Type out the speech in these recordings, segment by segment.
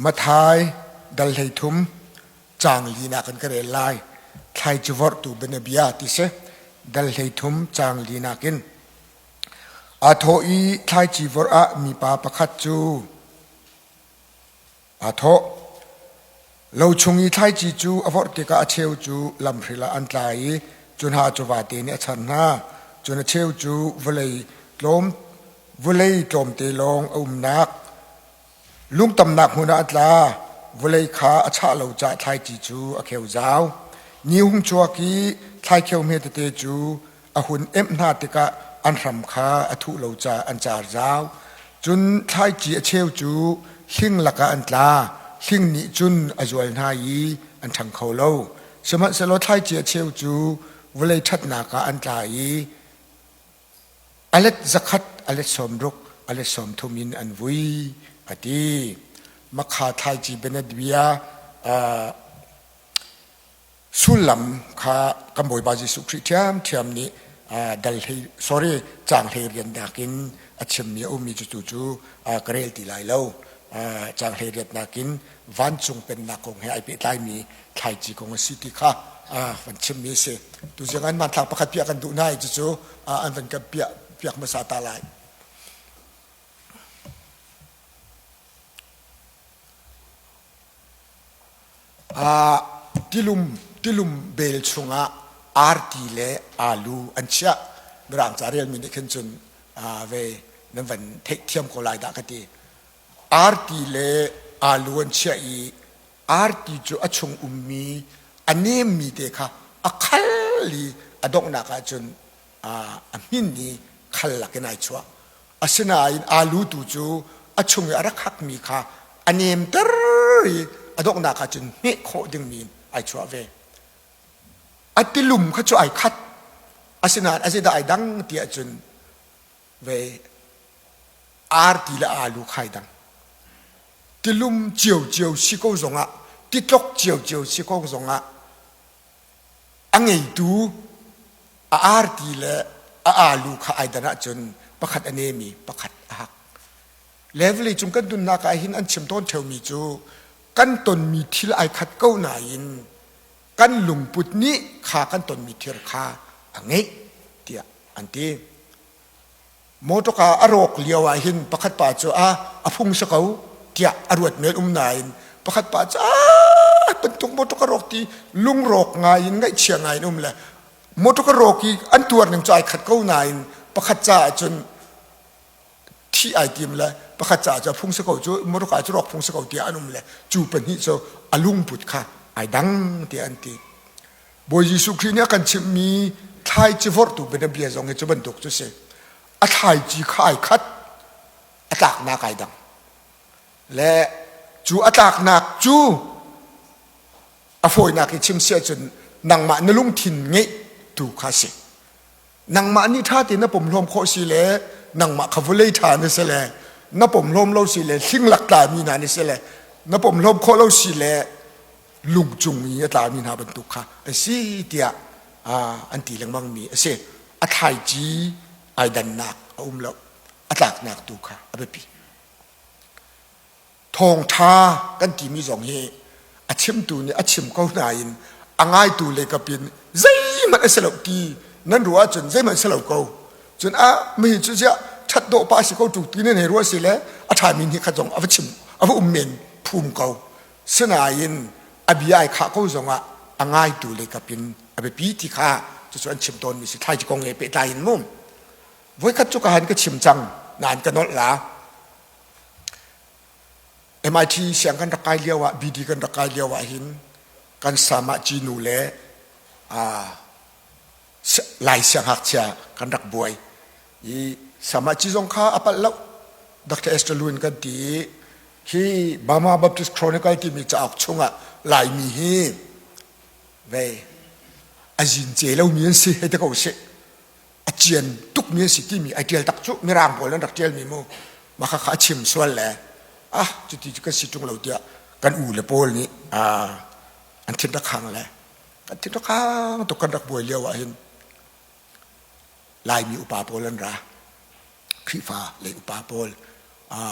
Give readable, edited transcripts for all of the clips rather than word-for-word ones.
Matthai dal 13 caang linak in ka rel lai. Thlaici vorhtu bianabia ti si. Dal 13 caang linak in. Aa thawh i thlaici vorh ah mipa pakhat cu aa thawh. Lo chung i thlaici cu a vorh tikah a cheu cu lamhril ah an tla i cu hna cu vate nih a char hna. Cun a cheu cu vawlei tlawm vawlei tlawmte lawng a umnak Lungtamnak hmun ah a tla, vawlei kha a chah lo caah thlaici cu a kheu zau. Ni hung chuak i thlaikheu hme tete cu a hun emh hna tikah an hram kha a thuh lo caah an car zau. Cun thlaici a cheu cu hling lakah an tla, hling nih cun a zual hna i an ṭhang kho lo. Sihmanhsehlaw thlaici a cheu cu vawlei ṭhatnak ah an tla i A let zakhat, a let 60, a let 30 in an vui, a ti. Makha thlaici bianabia sullam kha kan Bawipa Jesuh Khrih ṭhiamṭhiam nih dal hlei sorry caang hlei riannak in a chimmi a ummi cu tu cu ka rel ti lai lo. Caang hlei riatnak in vancung pennak kong he ai pehtlaimi thlaici kong a si ti kha van chimmi a si. Tuzing an hmanthlak pakhat piah kan duh hna i cucu an van kan piah piak hmasa ta lai. Tilum tilum bel chungah arti le alu an chiah. Mirang ca relmi nih khin cun ve nan van theihthiam ko lai dah ka ti. Arti le alu an chiah i arti cu a chung ummi a nemmi te kha a khal i a donghnak ahcun a hmin i khal lakin ai chuah. Asinain alu tu cu a chung i a rak hakmi kha a nemter i a donghnak ahcun hmeh khawh dingmi in ai chuah ve. A tilum kha cu ai khat. Asinain a zeidah ai dang ti ahcun ve arti le alu khai dang tilum ciocio si ko zongah titlok ciocio si ko zongah a ngeitu a arti le a alu kha ai dan ahcun pakhat a nemi pakhat a hak level cung kan nunnak ah hin an chim tawn theumi cu kan tonmi thil ai khat ko nain kan lungput nih kha kan tonmi thil kha a ngeih tiah an ti Mawṭawka a rawk lio ah hin pakhat pa cu a a phung si ko tiah a ruat men um nain pakhat pa cu a bantuk mawṭawka rawk ti lungrawk ngai in ngaihchia ngai in um le mawṭawka rawk i an tuar ning cu ai khat ko nain pakhat caah cun thih ai tim le pakhat caah cu a phung si ko cu mawṭawka cu rawk phung si ko tiah an um le cu pahnih cu a lungput kha ai dang tiah an ti. Bawi Jesuh Khrih nih a kan chimhmi thlaici vorhtu bianabia zong hi cu bantuk cu si. A thlaici kha ai khat, a tlaknak ai dang. Le cu a tlaknak cu a fawinak i chim si ahcun nangmah na lungthin ngeih tu kha si. Nangmah nih ṭha tein na pom hlawm khawh si le nangmah kha vawlei ṭha na si le na pom hlawm lo si le hlinghlak tlami hna na si le na pom hlawm khawh lo si le lung cung i a tlami hna bantuk kha a si tiah an ti lengmangmi a si. A thlaici ai dannak a um lo. A tlaknak tu kha a biapi. Thawngṭha kan timi zong hi a chimtu nih a chim ko nain a ngaitu le kapin zeihmanh a si lo ti nan ruah ahcun zeihmanh si lo ko. Cun a mi cu ziah ṭhat dawh pa si ko ṭu ti nan hei ruah si le a ṭhami nih khat zong a va chim a va um men phum ko. Sinain a bia ai khah ko zongah a ngaitu le kapin a biapi ti kha cucu an chim tawnmi si thlaici kong he pehtlai in mu. Voikhat cu ka han ka chim cang nain ka nolh la. MIT siang kan rak kai lio ah BD kan rak kai lio ah hin kan sama cinu le Lai siangngakchia kan rak buai i sama ci zong kha a palh lo Dr. Esther Lewin kan ti i hi Burma Baptist Chronicle timi cauk chungah Laimi hi vei a zin ce lomi an si hei ti ko sih a cian tukmi an si timi ai ṭial tak cu mirang pawl an rak ṭialmi mu mah kha a chim sual le ah cuti cu kan si ṭung lo tiah kan u le pawl nih an thin rak hang le kan thin rak hang tuk kan rak buai lio ah hin Laimi upa pawl an ra Khrihfa lei upa pawl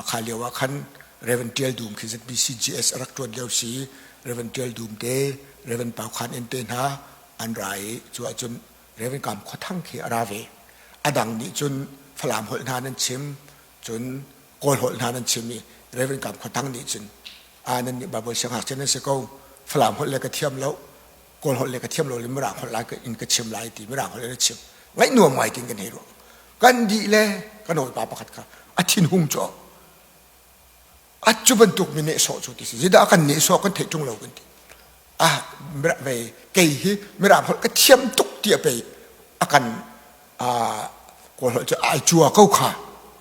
kha lio ah khan. Reverend Tial Dum khi ZBCGS a rak ṭuan lio si. Reverend Tial Dum te, Reverend Pau Khan En te hna an ra i cu ahcun Reverend Kam Khua Thang khi a ra ve. A dang nih cun Falam holh hna nan chim, cun Kawl holh hna nan chim i Reverend Kam Khua Thang nih cun a nan nih Bible siangngakchia nan si ko, Falam holh le ka thiam lo, Kawl holh le ka thiam lo le Mirang holh lai in ka chim lai ti Mirang holh in a chim. Ngaih nuam ngai tin kan hei ruah. Kan dih le kan hawipa pakhat kha a thinhung cu a cu bantuk mi nehsawh cu ti si zeidah kan nehsawh kan theih ṭung lo kan ti ah ve kei hi mirang holh ka thiam tuk ti a pei a kan kawl holh cu ai cua ko kha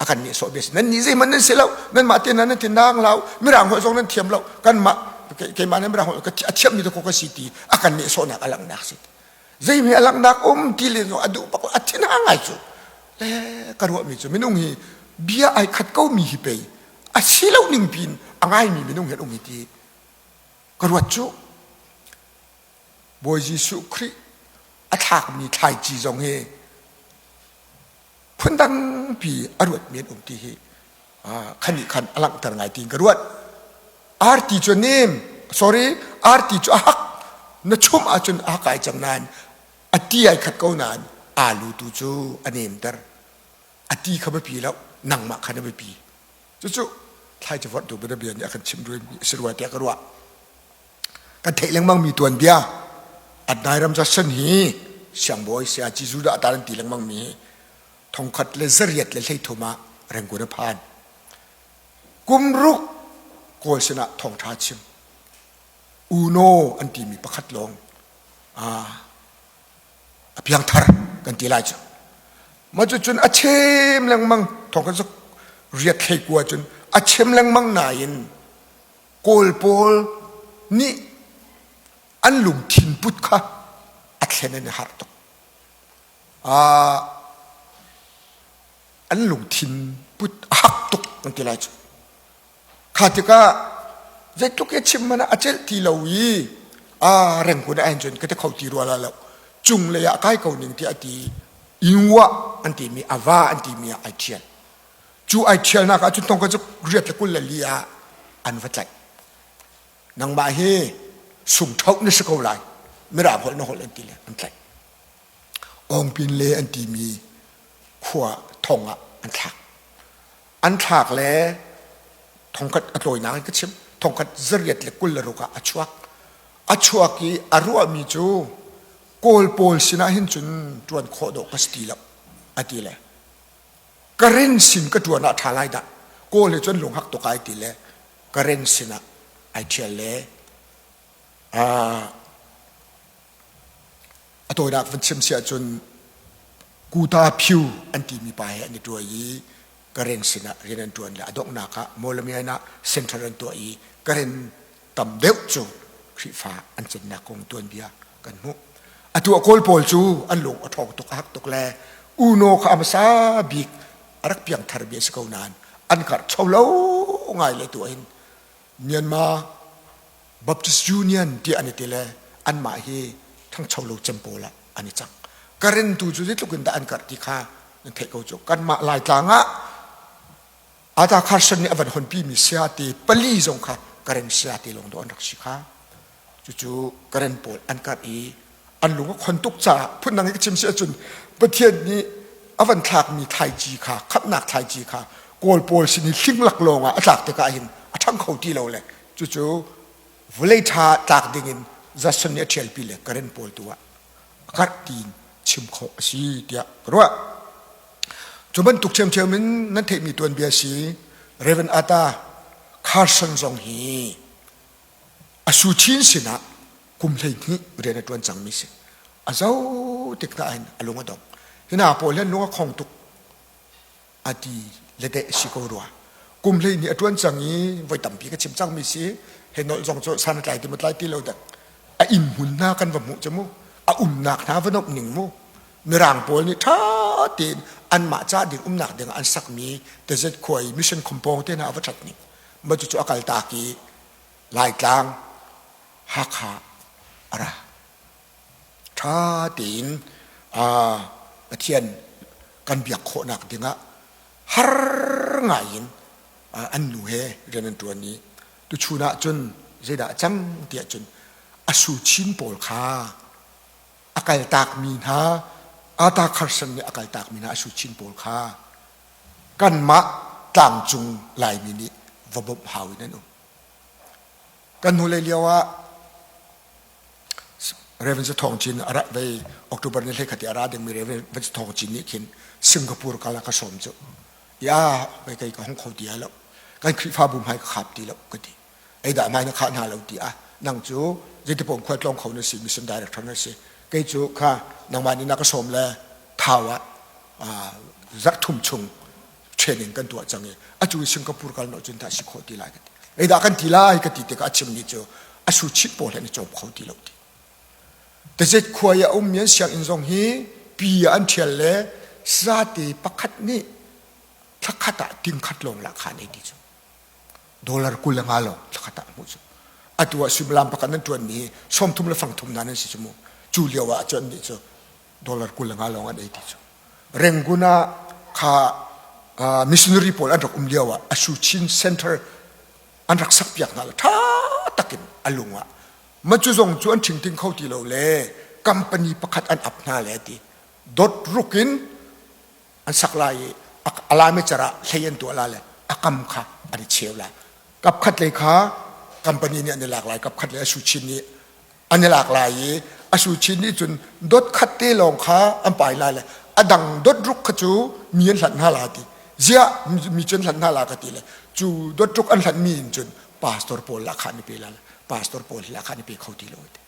a kan nehsawh bia si nan nih zeihmanh nan si lo nan mah te nan ti nang lau mirang holh zong nan thiam lo kan mah keimah nan mirang holh a thiam mi ko ka si ti a kan nehsawhnak a langhnak si zeimi a langhnak um ti le a duh bak a thin ha ngai cu le ka ruahmi cu minung hi bia ai khat ko mi hi pei a si lo ning pin a ngaimi minung hi an um hi ti ka ruat cu Bawi Jesuh Khrih a thlakmi thlaici zong hi phundang pi a ruatmi an um ti hi khan nih khan a langhter ngai tiin ka ruat arti cu nem sorry arti cu a hak na chum ahcun a kai cang nain a ti ai khat ko nain alu tu cu a nemter a ti kha biapi lo nangmah kha na biapi cucu thlaici vorhtu bia nih a kan chim si rua tiah ka ruah kan theih lengmang mi tuanbia Adnai Judson hi siangbawi saya Jesuh dah ta an ti lengmang mi hi thongkhat le zariat le hleithum ah Rangoon a phan kum ruk kawl sinah thawngṭha chim uno an timi pakhat lawng a piangthar kan ti lai cu ma cu cun a chem lengmang thong kan riat thlei kua cun a chem lengmang nain kawl pawl nih an lungthin put kha a thlen an i harh tuk an lungthin put a hak tuk an ti lai cu Kha tikah zeitluk i chim hmanh ah a celh ti lo i a rengkun ah hin cun ka ti kho ti rua la lo. Cunglei ah kai ko ning tiah a ti i inguah an timi a va an timi ah ai ṭhial. Cu ai ṭhialnak ah cun tong ka cu riat le 24 ah an va tlaih. Nangmah hi sungṭhoh na si ko lai. Mirang holh na holh an ti le an tlaih. Awngpin le an timi khua thong ah an thlak. An thlak le thongkhat a tlawinak in ka chim thongkhat 826 ah a chuak. A chuak i a ruahmi cu Kawl pawl sinah hin cun ṭuan khawh dawh ka si ti lo a ti le Karen sin ka ṭuan ah ṭha lai dah Kawl he cun lunghak tuk ai ti le Karen sinah ai ṭhial le A tawinak van chim si ahcun Kuta Phyu an timi pa he an i ṭuai i Karen sinah rian an ṭuan le a donghnak ah Mawlamyine ah center an tuah i Karen tam deuh cu Khrihfa an cinnak kong tuanbia kan hmuh. Atu a Kawl pawl cu an lung a ṭhawng tuk a hak tuk le Uno kha a hmasa bik a rak piangthar mi a si ko nain an karhcho lo ngai le tu hin Myanmar Baptist Union ti an i ti le anmah hi ṭhangcho lo cem pawl ah an i cang. Karen tu cu zeitluk in dah an karh ti kha nan theih ko cu. Kanmah Laitlang ah Ata Carson nih a van honpimi sayate pali zong kha Karen sayate lawng dawh an rak si kha. Cucu Karen pawl an karh i an lung a khon tuk caah phundang i ka chim si ahcun Pathian nih a van thlakmi thlaici kha khamhnak thlaici kha Kawl pawl sin i hling lak lawng ah a tlak tikah hin a ṭhang kho ti lo le cucu vawlei ṭha tlak dingin Jason nih a ṭhialpi le Karen pawl tu ah a karh tiin chim khawh a si tiah ka ruah. Cu bantuk ṭhiamṭhiam in nan theihmi tuanbia si Reverend Ata Carson zong hi a Suchin sinah kum 12 rian a ṭuan cangmi si. A zo tik hna hin a lung a dong. Hi hna pawl hi an lung a khong tuk a ti le deh si ko rua. Kum 12 a ṭuan cang i voi tampi ka chim cangmi si. He nolh zong cu san a tlai ti maw tlai ti lo dek. A inn hmun hna kan va hmuh cu mu. A umnak hna va nomh ning mu. Mirang pawl nih ṭha tein anmah ca ding umnak ding ah an sakmi tezet khua i mission compound te hna a va ṭhat ning. Mah cucu a kaltak i Laitlang Hakha a ra. Ṭha tein Pathian kan biak khawhnak dingah har ngai in An nu he rian an ṭuan i tuchun ah cun zeidah a cang tiah cun a su chin pawl kha a kaltakmi hna Ata Carson nih a kaltakmi hna a su chin pawl kha kanmah tlangcung Laimi nih va bawmh hau in an um. Kan hnulei lio ah Reverend Thawng Cin a ra vei October ni hlei khat i a ra dingmi Reverend Thawng Cin nih khin Singapore kal a ka sawm cu. Ya vei kei ka hong kho ti lo. Kan Khrihfabu hmai ka khap ti lo ka ti. Ei dah hmai na khah hna lo ti ah nang cu zeitipom khual tlawng kho na si mission director na si. Kei cu kha nangmah nih na ka sawm le thau ah zarh thum chung training kan tuah cang i atu i Singapore kal no cun dah si khawh ti lai ka ti ei dah kan ti lai ka ti tikah a chimmi cu a su chit pawl he an i cawm kho ti lo ti tazet khua i a ummi an sianginn zong hi pi ah an ṭhial le sate pakhat nih thlakhat ah tingkhat lawng lah kha an ei ti cu dollar 25 lawng thlakhat ah hmuh cu atu ah suimilam pakhat nan ṭuanmi hi 30 le fangthum na nan si cu mu cu lio ah cun nih cu dollar 25 lawng an ei ti cu Rangoon ah kha missionary pawl an rak um lio ah Asu Chin Center an rak sak piak hna le ṭha takin a lung ah ma cu zong cu an ṭhingting kho ti lo le company pakhat an ap hna le ti dot ruk in an sak lai i a lami car ah hlei an tuah la le a kam kha an i cheu la kap khat lei kha company nih an i lak lai kap khat lei Asu Chin nih an i lak lai i a su chin nih cun dot khat te lawng kha an pai lai le a dang dot ruk kha cu mi an hlanh hna la ti ziah mi cu an hlanh hna la ka ti le cu dot ruk an hlanh mi in cun pastor pawl lah kha an i pe la pastor pawl lah kha an i pe kho ti lo ti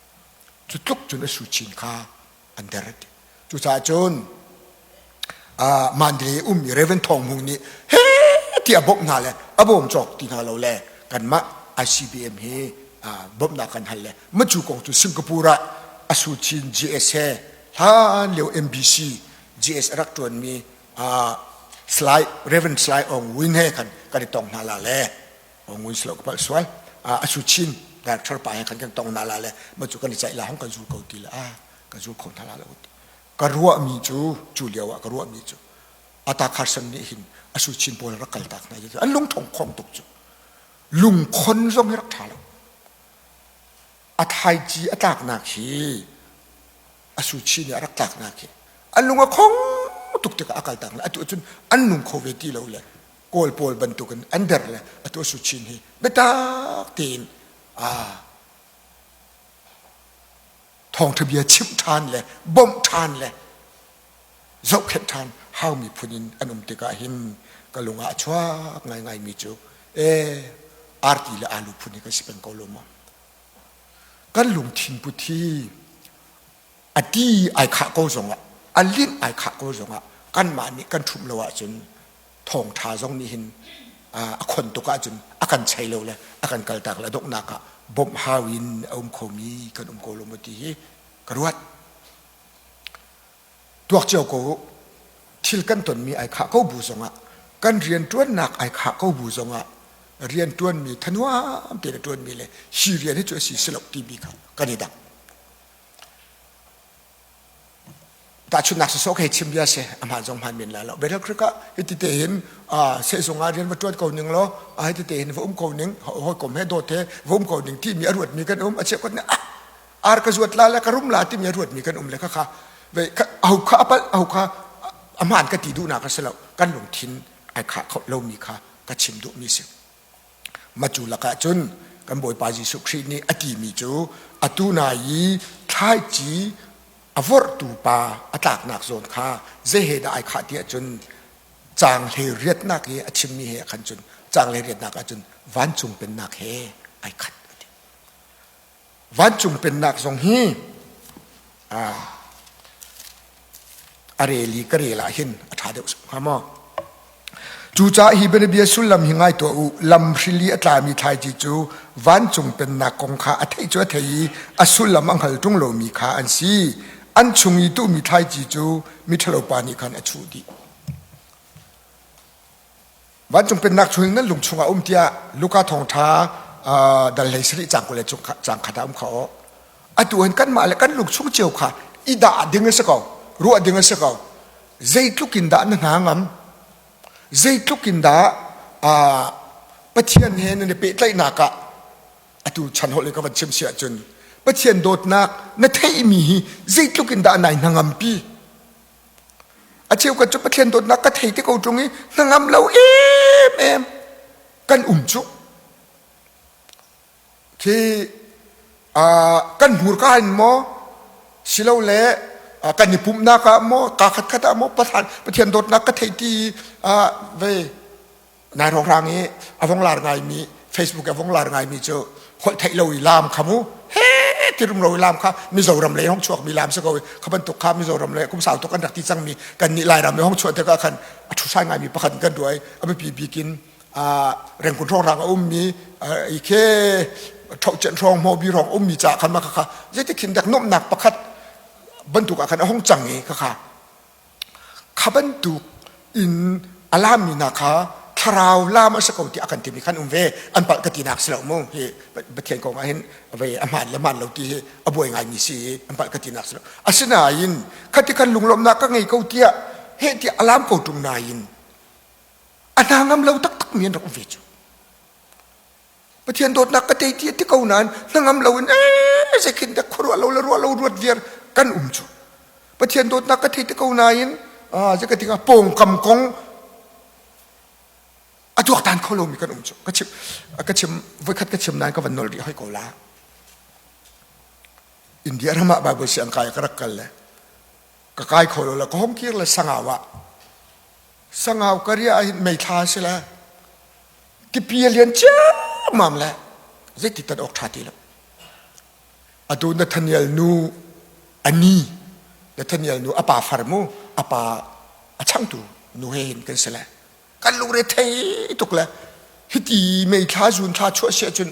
cu tluk cun a su chin kha an der ti cucaah cun Mandalay ummi Reverend Thawng Hmung nih he ti a bawmh hna le a bawm cawk ti hna lo le kanmah ICBM hi bawmhnak kan hal le macu kong cu Singapore ah Asu Chin GS he hlan lio MBC GS a rak ṭuanmi Sly Reverend Sly Ong Win he khan kan i tong hna la le Ong Win silo ka palh sual Asu Chin director pa he khan kan tong hna la le macu kan i caih la hong kan zul ko ti le a kan zul kho hna la lo ti ka ruahmi cu cu lio ah ka ruahmi cu Ata Carson nih hin a su chin pawl rak kaltak hna cu an lungthong khong tuk cu lungkhon zong hi rak ṭha lo a thaici a tlaknak hi a su chin nih a rak tlaknak hi an lung a khong tuk tikah a kaltak le atu cun an nung kho ve ti lo le kawl pawl bantukin an der le atu a su chin hi biatak tein a thawngṭha bia chimh ṭhan le bawmh ṭhan le zohkhenh ṭhan haumi phun in an um tikah hin ka lung ah a chuak ngaingaimi cu ee arti le alu phun hi kan si peng ko lo maw kan lungthin put hi a ti ai khah ko zongah a linh ai khah ko zongah kanmah nih kan ṭhumh lo ahcun thawngṭha zong nih hin a khon tuk ahcun a kan chei lo le a kan kaltak le donghnak ah bawmh hau in a um khomi kan um ko lo maw ti hi ka ruat. Tuak cio ko thil kan tonmi ai khah ko bu zongah kan rianṭuannak ai khah ko bu zongah rianṭuanmi thanuam tein a ṭuanmi le hi rian hi cu a si si lo timi kha kan i dang. Tahchunhnak sawsawh khi chim bia si a hmaan zong hmaan men lai lo. Bethel Creek ah hiti te hin sehzung ah rian va ṭuan ko ning law hiti te hin va um ko ning hawikom he dawt he va um ko ning timi a ruatmi kan um a cheukhat nih ah ar ka zuat la le ka rum la timi a ruatmi kan um le khakha aho kha a palh aho kha a hmaan ka ti duhnak a si lo kan lungthin ai khah kho lomi kha ka chim duhmi si. Macu lakah cun kan Bawipa Jesuh Khrih nih a timi cu atu na i thlaici a vorhtu pa a tlaknak zawn kha zei he dah ai khah ti ahcun caang hlei riatnak i a chimmi he khan cun caang hlei riatnak ahcun vancung pennak he ai khat a ti. Vancung pennak zong hi a rel i ka rel ah hin a ṭha deuh hnga maw? Cucaah hi bianabia sullam hi ngai tuah u. Lamhril i a tlami thlaici cu vancung pennak kong kha a theih cu a thei i a sullam a hngal ṭung lomi kha an si. An chung i tuhmi thlaici cu miṭhalopa nih khan a chuh dih. Vancung pennak chung nan lung chungah um tiah Luka thawngṭha dal hlei sarih cang 20 le cang khat ah um kha aw. Atu hin kanmah le kan lung chung cio kha i dah ding a si ko, ruah ding a si ko. Zeitluk in dah na hna ngam? Zeitluk in dah. Pathian he nan i pehtlaihnak ah atu chan holh in ka van chim si ahcun Pathian dawtnak na theihmi hi zeitluk in dah nai hnangampi? A cheukhat cu Pathian dawtnak ka thei te ko ṭung i hnangam lo em em kan um cu. Khi kan hmurka in maw silole kan i pumhnak ah maw ka khatkhat ah maw Pathian dawtnak ka thei ti ve nai rawkrang i a vong lar ngaimi Facebook a vong lar ngaimi cu holh theih lo i lam kha mu he ti rumro i lam kha Mizoram lei hong chuakmi lam si ko i kha bantuk kha Mizoram lei kum sau tuk an rak ti cangmi kan nih Lairam i hong chuah tikah khan a ṭhusai ngaimi pakhat kan ruah i a biapi bik in rengkun hrawng a ummi i khe ṭhohcian hrawng hmobi hrawng ummi ca khan ma kha zeitik khin dak nuamhnak pakhat bantuk ah khan a hong cang i kha kha bantuk in a lammi hna kha thlarau lam a si ko tiah a kan timi khan um ve an palh ka tinak si lo mu hi Pathian kong ah hin vei a hmaan le hmaan lo ti hi a buai ngaimi si i an palh ka tinak si lo asinain khati khan lunglawmhnak ka ngei ko tiah heh tiah a lam ko ṭung nain a hna ngam lo taktak mi an rak um ve cu Pathian dawtnak ka tei ti ti ko nain hnangam lo in ee zeikhin dak khuaruah lo le ruah lo ruat viar kan um cu Pathian dawtnak ka thei ti ko nain zei ka tikah pawngkam kong a tuaktan kho lomi kan um cu ka chim ka chim voikhat ka chim nain ka van nol rih hoi ko la India ram ah Bible siang kai ka rak kal le ka kai kho lo le ka hong kir le sangau ah sangau ka ria ah hin meithla si le tipi a lian ciammam le zeiti tan awk ṭha ti lo atu Nathaniel nu ani Nathaniel nu a pa far mu a pa a changtu nu he hin kan si le kan lungre thei tuk le hiti meithla zun thla chuah si ahcun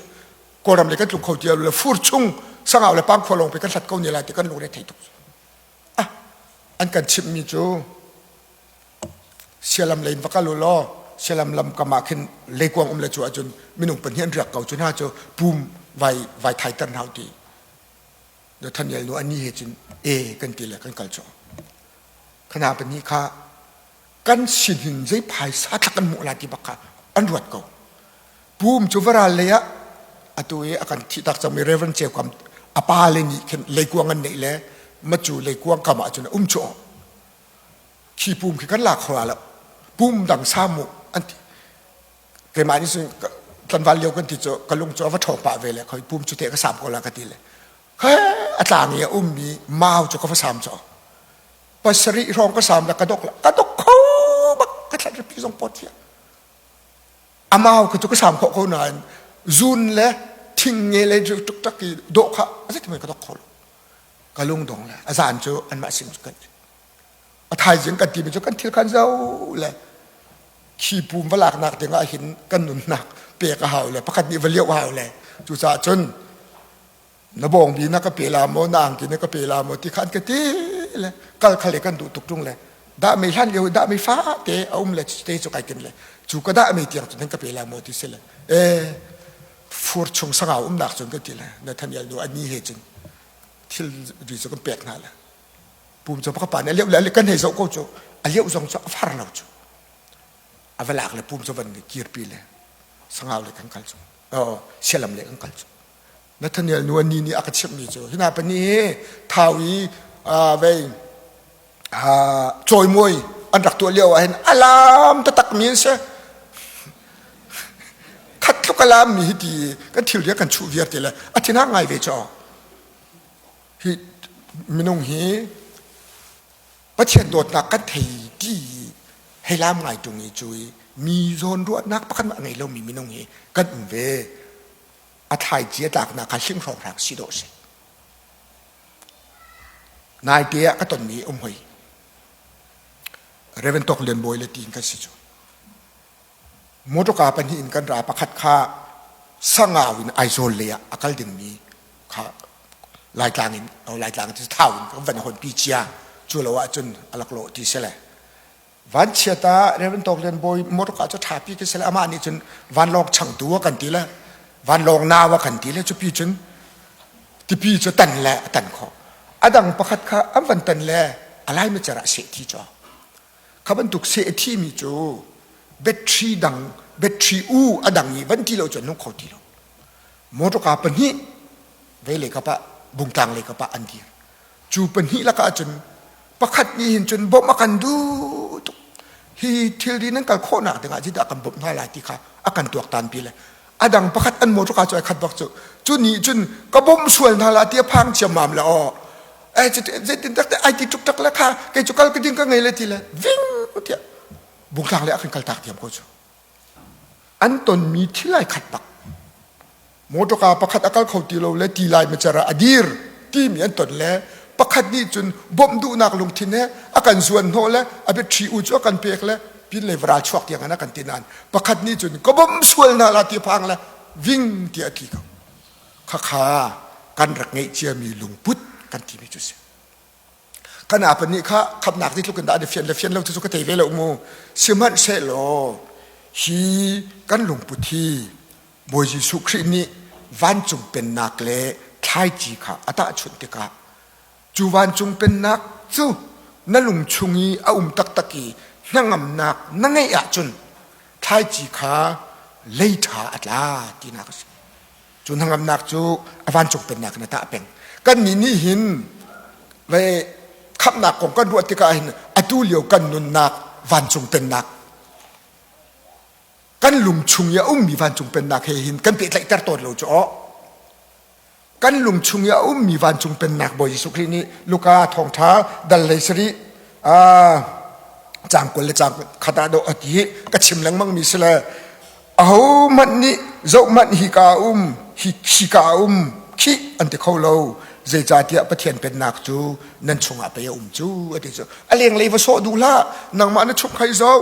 Kawlram le kan tlung kho ti lo le fur chung sangau le pangkhua lawng pe kan hlat ko ne lai ti kan lungre thei tuk ah an kan chimhmi cu Sialam lei in va kal u law sialam lam kam ah khin leikuang um le cu ahcun minung pahnih an riak ko cu hna cu pum vai vai thaiter hna u ti. Nathaniel nu ani he cun e kan ti le kan kal cu. Khana pahnih kha kan sinin zei phaisa thlak kan hmuh la ti bak kha an ruat ko. Pum cu varal lei ah atu i a kan thih tak cangmi Reverend Ceu Kam a pa le nih khin leikuang an neih le macu leikuang kam ah cun a um cu khi pum khi kan lak kho lo pum dang sa mu an ti keimah nih cun tlanval lio kan ti cu ka lung cu a va ṭhawng pah ve le khoi pum cu te ka sam ko la ka ti le he a tlang i a ummi mau cu ka va sam cu pasarih hrawng ka sam le ka dok la ka dok kho bak ka thlat ripi zong pot hian a mau kha cu ka sam khawh ko nain zun le thing nge le tuk tak i dawh kha a zeitin ka dok kho lo ka lung dong le a zan cu anmah sin cu kan a thaizing kan timi cu kan thil khan zo le khi pum va laknak ding ah hin kan nunnak pek a hau le pakhat nih va lioh hau le cucaah cun na bawngbi na ka pe la maw na angki na ka pe la maw ti kha an ka ti le kal khal kan duh tuk tung le dah mei hlan lio dah mei fa te a um le te cu kai tin le cu ka dah mei tiang cu nan ka pe la maw ti si le e fur chung sangau umnak cun ka ti le Nathaniel nu ani he cun thil ri cu kan pek hna le pum cu ka pa nih a lioh le kan hei zoh ko cu a lioh zong cu a far lo cu a va lak le pum cu van kirpi le sangau le kan kal cu sialam le kan kal cu Nathaniel nu ani nih a ka chimhmi cu hina pahnih hi thau i vei cawimawi an rak tuah lio ah hin alam taktak mi an si khat tluk alam mi hi ti kan thil ria kan chuh viar ti le a thinhang ngai ve cho Hi minung hi Pathian dawtnak kan thei ti hei lam ngai ṭung i cu i mi zawn ruahnak pakhat mah ngei lomi minung hi kan um ve. A thlaici a tlaknak kha hling hrawnghrang si dawh si. Naite ah ka tonmi um hoi. Reverend Tok Lian Bawi le tiin kan si cu. Motorka pahnih in kan ra pakhat kha Sangau in Aizawl lei ah a kal dingmi kha Laitlang in Laitlang cu Thau in kan van honpi cia cu lo ahcun a laklawh ti si le vanchiat ah Reverend Tawk Lian Bawi motorka cu ṭhapi khi si le amah nih cun vanlawng changtu a kan ti le vanlawng nau a kan ti le cupi cun tipi cu tan le a tan khawh a dang pakhat kha an van tan le a lai mecer ah seh thi cu Kha bantuk seh a thimi cu battery dang Battery u a dang i van ti lo cu an nung kho ti lo. Motorka pahnih vei lei kap ah bungtlang lei kap ah an dir. Cu pahnih lakah cun pakhat nih hin cun bawmh a kan duh tuk. Hi thilri nan kal khawhnak dingah zeidah kan bawmh hna lai ti kha a kan tuaktan pi le a dang pakhat an motorka cu ai khat bak cu. Cu nih cun ka bawmh sual hna la ti a phang ciammam le aw eh zeitin tak te ai ti tuk tak le kha kei cu kal ka ding ka ngei le ti le ving tiah bungtlang le a kan kaltak diam ko cu. An tonmi thil ai khat bak. Motorka pakhat a kal kho ti lo le ti lai macer ah a dir timi an ton le pakhat nih cun bawmh duhnak lungthin he a kan zuan hnawh le a biaṭhi u cu a kan pek le pin le varal chuak tiang in a kan ti nain pakhat nih cun ka bawmh sual hna la ti phang le ving ti a tli ko. Khakha kan rak ngeih ciami lungput kan timi cu si. Kan apa nih kha khamnak ti tluk in dah an i fian le fian lo cu ka thei ve lo mu. Sihmanhsehlaw hi kan lungput hi Bawi Jesuh Khrih nih vancung pennak le thlaici kha a tahchunh tikah cu vancung pennak cu na lung chung i a um taktak i hnangamnak na ngeih ahcun thlaici kha lei ṭha a tla tinak a si. Cu hnangamnak cu a vancung pennak in a tah peng. Kannih nih hin ve khamhnak kong kan ruah tikah hin atu lio kan nunnak vancung pennak kan lung chung i a ummi vancung pennak he hin kan pehtlaihter tawn lo cu aw. Kan lung chung i a ummi vancung pennak Bawi Jesuh Khrih nih Luka thawngṭha dal lei sarih caang 20 le caang khat ah dawh a ti ka chim lengmang mi si le ahohmanh nih zohhmanh hika a um hi khika a um khih an ti kho lo zeicahtiah Pathian pennak cu nan chungah pei a um cu a ti cu a lenglei va sawh duh hlah nangmah na chung kha i zoh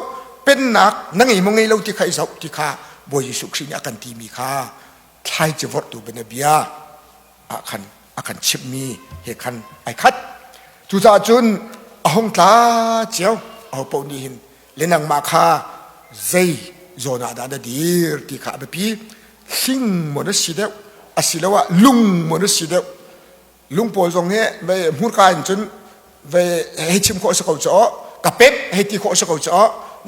pennak na ngei maw ngei lo ti kha i zoh ti kha Bawi Jesuh Khrih nih a kan timi kha thlaici vorhtu bianabia ah khan a kan chimhmi he khan ai khat. Cucaah cun a hung tla cio aho paoh nih hin le nangmah kha zei zawn ah dah na dir ti kha a biapi. Hling maw na si deuh asiloah lung maw na si deuh lung pawl zong hi vei hmurka in cun vei hei chim khawh si ko cu ka pemh hei ti khawh si ko cu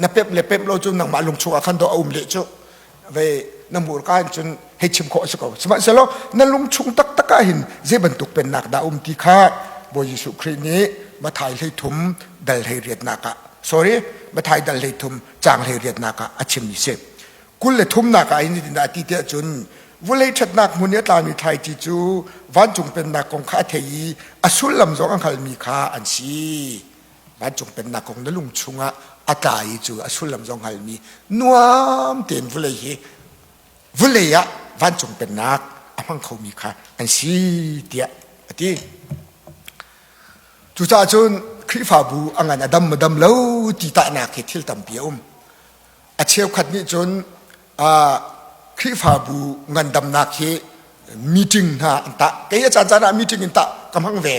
na pemh le pemh lo cu nangmah lung chungah khan dawh a um leh cu vei na hmurka in cun hei chim khawh si ko sihmanhsehlaw na lung chung taktak ah hin zei bantuk pennak dah um ti kha Bawi Jesuh Khrih nih Mathai 13 dal 18 ah sorry Mathai dal 13 caang 18 ah a chimmi si 23 ah hin zeitindah a ti tiah cun vulei ṭhatnak hmun i a tlami thlaici cu vancung pennak kong kha a thei i a sullam zong a hngalmi kha an si. Vancung pennak kong na lung chungah a tla i cu a sullam zong hngalmi nuam tein vulei hi vulei ah vancung pennak a hmang khomi kha an si tiah a ti. Cucaah cun Khrihfabu a ngan a dam a dam lo ti tahnak hi thil tampi a um. A cheukhat nih cun Khrihfabu ngandamnak hi meeting hna an tah. Kei a caan caan ah meeting in tah ka hmang ve.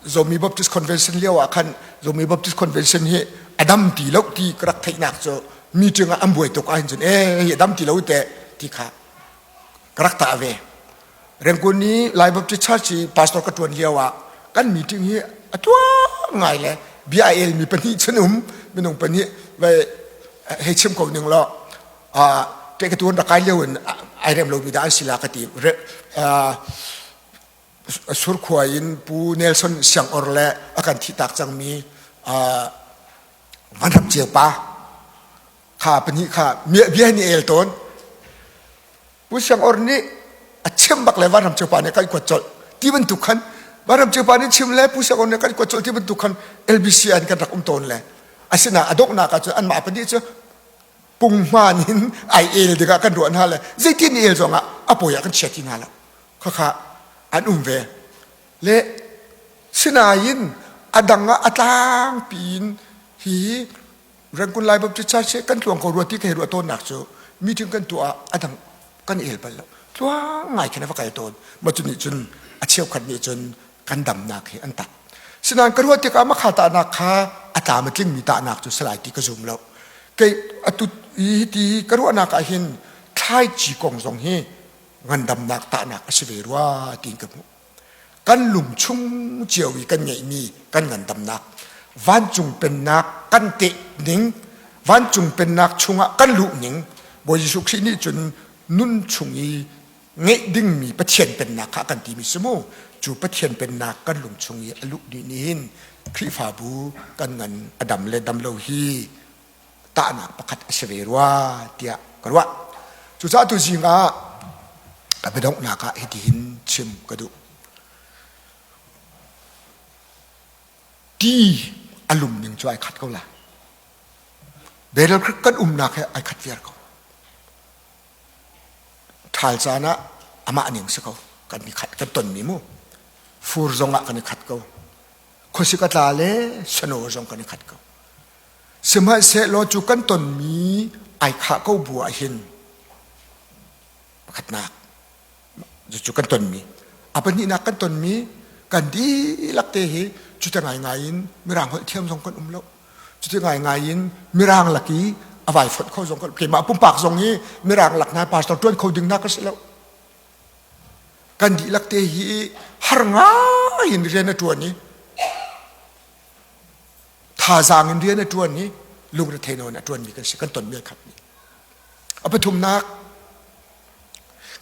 Zomi Baptist Convention lio ah khan Zomi Baptist Convention hi a dam ti lo ti ka rak theihnak cu meeting ah an buai tuk ahhin cun eh hi a dam ti lo te ti kha ka rak tah ve. Rengkun i Lai Baptist Church i pastor ka ṭuan lio ah kan meeting hi a tuang ngai le bia a elmi pahnih cun um minung pahnih vai hei chim ko ning law ke ka tuan rak kai lio in ai rem lomi dah an si la ka ti surkhua in Pu Nelson Siang Or le a kan thih tak cangmi Van Ram Ceu pa kha pahnih kha bia ni el tawn Pu Siang Or nih a chim bak le Vanram Ceu pa nih kan kuat colh ti bantuk khan Vanram Ceu pa nih chim le Pu Siang Or nih kan kuat colh ti bantuk khan LBC an kan rak um tawn le asina a donghnak ah cun anmah pahnih cu punghman in ai el tikah kan ruah hna le zeitin el zong ah a pawi ah kan chia ti hna lo khakha an um ve le sinain a dang ah a tlangpi in hi Rangoon Lai Baptist Church kan tluang ko rua ti ka hei ruah tawnnak cu meeting kan tuah ah a dang kan el bal lo tluang ngai khin a va kal tawn ma cu nih cun a cheukhat nih cun kan damnak hi an tak sinain ka ruah tikah makha tahnak kha a tlam a tlingmi tahnak cu salai ti ka zum lo kei atu hi ti ka ruahnak ah hin thlaici kong zong hi ngandamnak tahnak a si ve rua tiin ka hmuh Kan lungchung cio i kan ngeihmi kan ngandamnak, vancung pennak kan teh ning, Vancung pennak chungah kan luh ning Bawi Jesuh Khrih nih cun nun chung i ngeih dingmi Pathian pennak kha kan timi si mu. Cu Pathian pennak kan lung chung i a luh dih nih hin Khrihfabu kan ngan a dam le dam lo hi tahnak pakhat a si ve rua tiah ka ruah. Cucaah tu zing ah ka biadonghnak ah hitihin chim ka duh. Ti a lum ning cu ai khat ko la. Battle Creek kan umnak he ai khat viar ko. Ṭhal caan ah amah ning si ko. Kan i khat kan tonmi mu. Fur zong ah kan i khat ko. Khuasik a tla le sano zong kan i khat ko. Sihmanhsehlaw cu kan tonmi ai khah ko bu ah hin pakhatnak cucu kan tonmi a pahnihnak kan tonmi kan dihlak te hi cuti ngaingai in mirang holh thiam zong kan um lo cuti ngaingai in mirang lak i a vai fonh kho zong kan keimah pumpak zong hi mirang lak hna pastor ṭuan kho ding na ka si lo kan dihlak te hi har ngai in rian a ṭuan i thazaang in rian a ṭuan i lungrethei nawn a ṭuanmi kan si kan tonmi a khatmi a pathumnak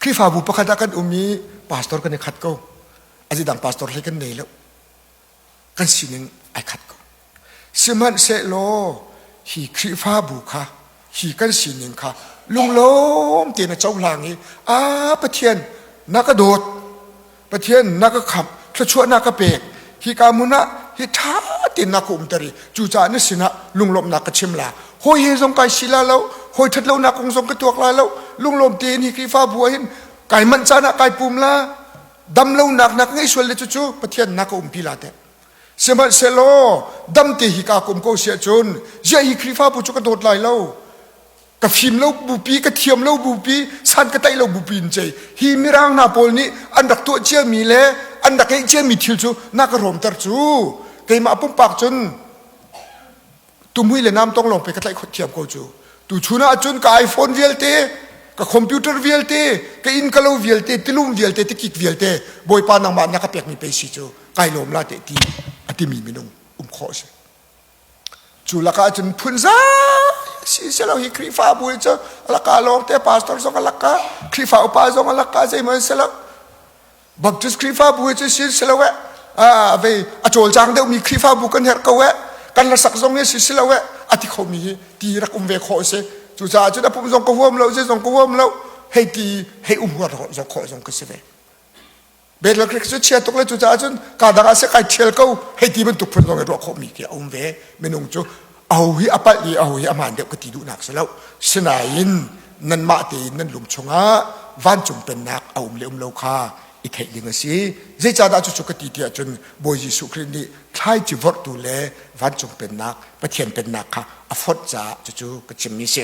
Khrihfabu pakhat ah kan um i pastor kan i khat ko a dang pastor hlei kan nei lo kan sining ai khat ko sihmanhsehlaw hi Khrihfabu kha hi kan sining kha lunglawm tein a cohlang i a Pathian na ka dawt Pathian na ka khamh thluachuah na ka pek hi ka hmun ah hi ṭha tein na ka umter i cucaah na sinah lunglawmhnak ka chim la hawi he zong kai si la lo hawi ṭhat lonak kong zong ka tuak la lo lunglawm tein hi Khrihfabu ah hin kai manh caan ah kai pum la dam lonak na ka ngei sual le cucu Pathian na ka umpi la teh sihmanhsehlaw dam te hi ka kum ko si ahcun ziah hi Khrihfabu cu ka dawt lai lo ka fim lo bupi ka thiam lo bupi san ka taih lo bupi in cei hi mirang hna pawl nih an rak tuah ciami le an rak ngeih ciami thil cu na ka rawmter cu keimah pumpak cun tumhui le nam tong lawng pe ka tlaih khot thiam ko cu tu chun ah cun ka iPhone vialte ka computer vialte ka inn ka lo vialte tilum vialte tikik vialte bawipa nangmah na ka pekmi pe si cu kai lawm la te ti a timi minung um khawh si Cu lakah cun phunzai si silo hi Khrihfabu hi cu alaka lawng te pastor zong alaka Khrihfa upa zong alaka zeihmanh si lo Baptist Khrihfabu hi cu si si lo eh a vei a cawlcang deuhmi Khrihfabu kan herh ko eh kan hlasak zong hi si si lo eh a ti khomi hi ti rak um ve khawh si cucaah cun a pum zong ka huam lo zei zong ka huam lo hei ti hei um huar zong khawh zong ka si ve Bethel Creek cu chia tuk le cucaah cun ka dang ah seh kai ṭhial ko hei ti bantuk phun zong i ruah khawhmi khi a um ve minung cu aho hi a palh i aho hi a hmaan deuh ka ti duhnak si lo sinain nanmah tein nan lung chungah vancung pennak a um le um lo kha i theih ding a si zeicahdah cucu ka ti tiah cun Bawi Jesuh Khrih nih thlaici vorhtu le vancung pennak Pathian pennak kha a fonh caah cucu ka chimmi si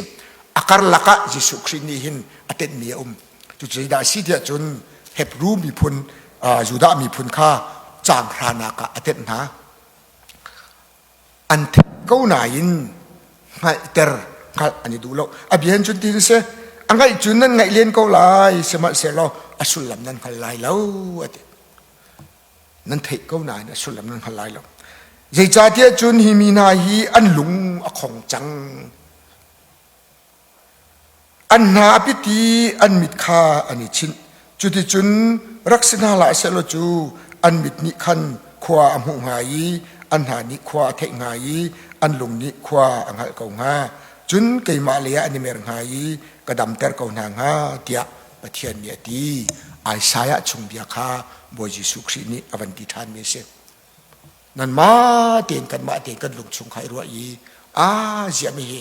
a karlak ah Jesuh Khrih nih hin a tenhmi a um Cu zeidah a si tiah cun Hebru miphun Judah miphun kha caang hranak ah a tenh hna. An theih ko nain hngalhter hngalh an i duh lo. A bia in cun ti si a ngaih cun nan ngaih len ko lai sihmanhsehlaw a sullam nan hngal lai lo a ti. Nan theih ko nain a sullam nan hngal lai lo. Zeicahtiah cun hi mi hna hi an lung a khong cang. An hna a pit i an mit kha an i chinh. Cuticun rak si hna hlah sehlaw cu an mit nih khan khua a hmuh hnga i an hna nih khua a theih hnga i an lung nih khua a hngalh ko hnga. Cun keimah lei ah an i mer hnga i ka damter ko hna hnga tiah Pathian nih a ti. Isaiah chung bia kha Bawi Jesuh Khrih nih a van ti ṭhanmi a si. Nanmah tein kanmah tein kan lung chung kha i ruah i aa ziahmi hi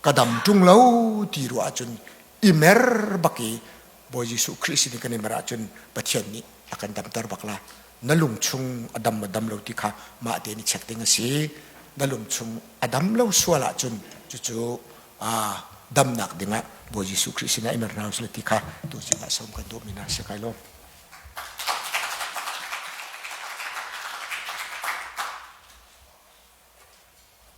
ka dam ṭung lo ti ruah ahcun i mer bak i Bawi Jesuh Khrih sin i kan i mer ahcun Pathian nih a kan damter bak la. Na lung chung a dam maw dam lo ti kha mah tein i check ding a si. Na lung chung a dam lo sual ahcun cucu damnak dingah Bawi Jesuh Khrih sinah i mer hna usih ti kha tu zing ah som kan duhmi hna si kai lawm.